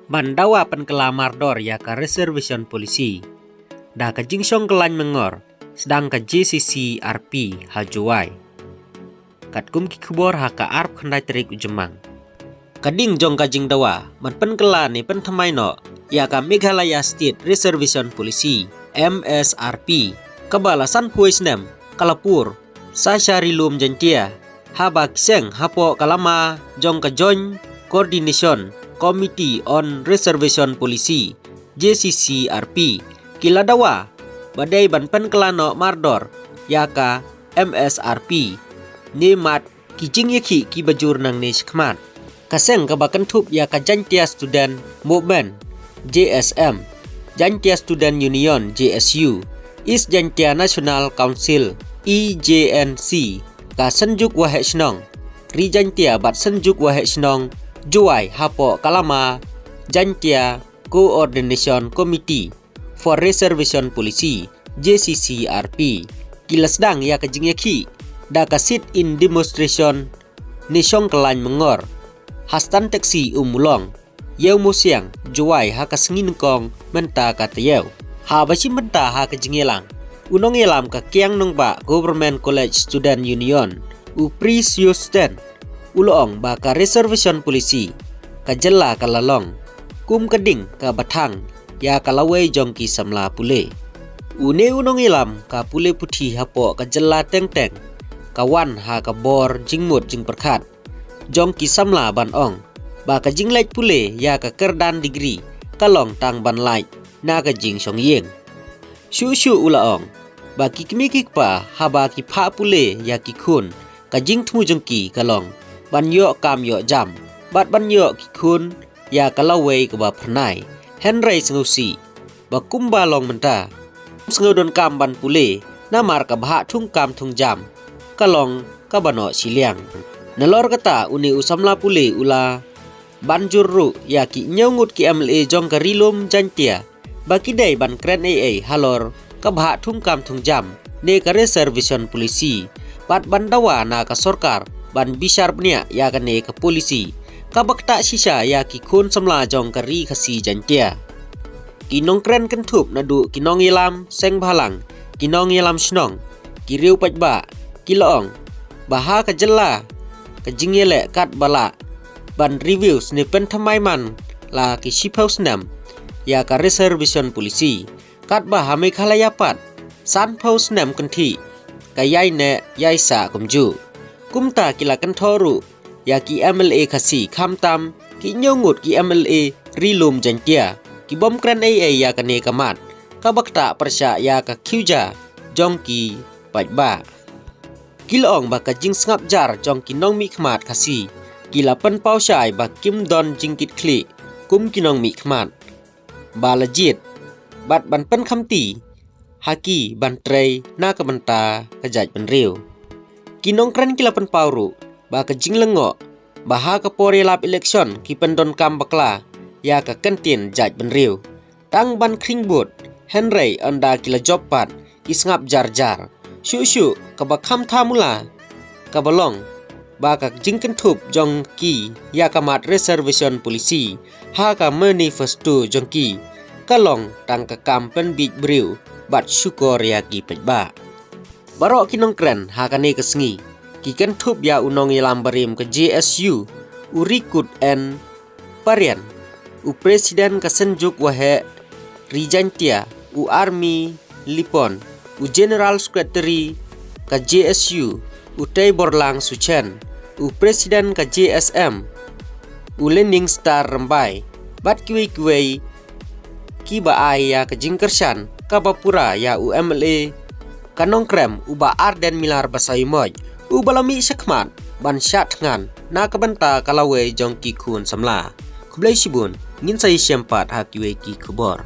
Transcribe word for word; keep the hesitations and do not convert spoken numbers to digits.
Ban dawa pynkylla mardor ïa ka reservation policy da ka jingshong kyllain myngor sdang ka J C C R P ha Jowai, katkum ki khubor ha ka arphew khyndai tarik u Jymmang. Ka ding jong ka jingdawa ban pynkylla ne pynthymmai noh ïa ka Meghalaya State Reservation Policy, M S R P, kaba la sanphew snem ka la pur sa sha Ri Lum Jaiñtia, haba ki seng hapoh ka lama jong ka Joint Coordination Committee on Reservation Policy, J C C R P, ki la dawa ba dei ban pynkylla noh mardor ïa ka M S R P ne mad ki jingïakhih kiba jur nangne shakhmat. Ka seng kaba kynthup ïa ka Jaiñtia Student Movement, J S M, Jaiñtia Student Union, J S U, East Jaiñtia National Council, E J N C, ka Synjuk Waheh Shnong Ri Jaiñtia bad Synjuk Waheh Shnong Jowai hapoh ka lama Jaiñtia Coordination Committee for Reservation Policy, J C C R P, ki la sdang ïa ka jingïakhih da ka sit-in demonstration ne shong kyllain myngor ha Stan Taxi Ummulong, Ïewmawsiang, Jowai ha ka sngi Nyngkong mynta ka taïew. Haba shim bynta ha ka jingïalang, u nongïalam ka Kiang Nangbah Government College Student Union, u Precious Ten, u la ong ba ka reservation policy ka jylla ka la long kum ka ding kaba thang ïa ka lawei jong ki samla pule. Une u nongïalam ka pule puthi hapoh ka jylla teng teng ka wan ha ka bor jingmut jingpyrkhat jong ki samla ban ong ba ka jingleit pule ïa ka kyrdan degree ka long tang ban lait na ka jingshong ïing. Shuh shuh u la ong ba ki kmie ki kpa haba ki phah pule ïa ki khun, ka jingthmu jong ki ka long ban ïoh kam ïoh jam bad ban ïoh ki khun ïa ka lawei kaba phyrnai. Hynrei sngewsih ba kumba long mynta, sngew donkam ban pule namar ka bhah thungkam thungjam ka long kaba noh shiliang. Nalor kata, une u samla pule u la ban jur ruh ïa ki hynñiew ngut ki M L A jong ka Ri Lum Jaiñtia ba ki dei ban kren ei ei halor ka bhah thungkam thungjam ne ka reservation policy, bad ban dawa na ka sorkar ban bishar bniah ïa kane ka policy kaba ktah shisha ïa ki khun samla jong ka Ri Khasi Jaiñtia. Ki nongkren kynthup naduh ki nongïalam seng bhalang, ki nongïalam shnong, ki riew paidbah, ki la ong ba ha ka jylla ka jingïaleh katba lah ban review ne pynthymmai man la ki shiphew snem ïa ka reservation policy, katba ha Meghalaya pat sanphew snem kynthih ka ïai neh ïai sah kumjuh. Kumta ki la kynthoh ruh ïa ki M L A Khasi, khamtam ki hynñiew ngut ki M L A Ri Lum Jaiñtia ki bym kren ei ei ïa kane ka mat kaba ktah pyrshah ïa ka khiew ja jong ki paidbah. Ki la ong ba ka jingsngap jar jong ki nongmihkhmat Khasi ki la pynpaw shai ba kim don jingkitkhlieh kum ki nongmihkhmat ba la jied bad ban pynkhamti ha ki ban trei na ka bynta ka jaitbynriew. Ki nongkren ki la pynpaw ruh ba ka jinglyngngoh ba ha ka por ïalap election ki pyndonkam bakla ïa ka kyntien jaitbynriew tang ban khring vote, hynrei ynda ki la jop pat ki sngap jar jar. Shuh shuh kaba kham thamula kaba long ba ka jingkynthup jong ki ïa ka mat reservation policy ha ka manifesto jong ki ka long tang ka kam pynbiej briew bad shukor ïa ki paidbah. Baroh ki nongkren ha kane ka sngi ki kynthup ïa u nongïalam barim ka J S U, u Rikut N Parian, u President ka Synjuk Waheh Ri Jaiñtia, u Army Lipon, u General Secretary ka J S U, u Teiborlang Suchen, u President ka J S M, u Lening Star Rymbai, bad kiwei kiwei kiba ai ïa ka jingkyrshan kaba pura ïa u M L A ka Nongkrem, u Bah Ardent Miller Basaiawmoit, uba la mih shakhmat ban shad thngan na ka bynta ka lawei jong ki khun samla. Khublei shibun, ngin sa ïashem pat ha kiwei ki khubor.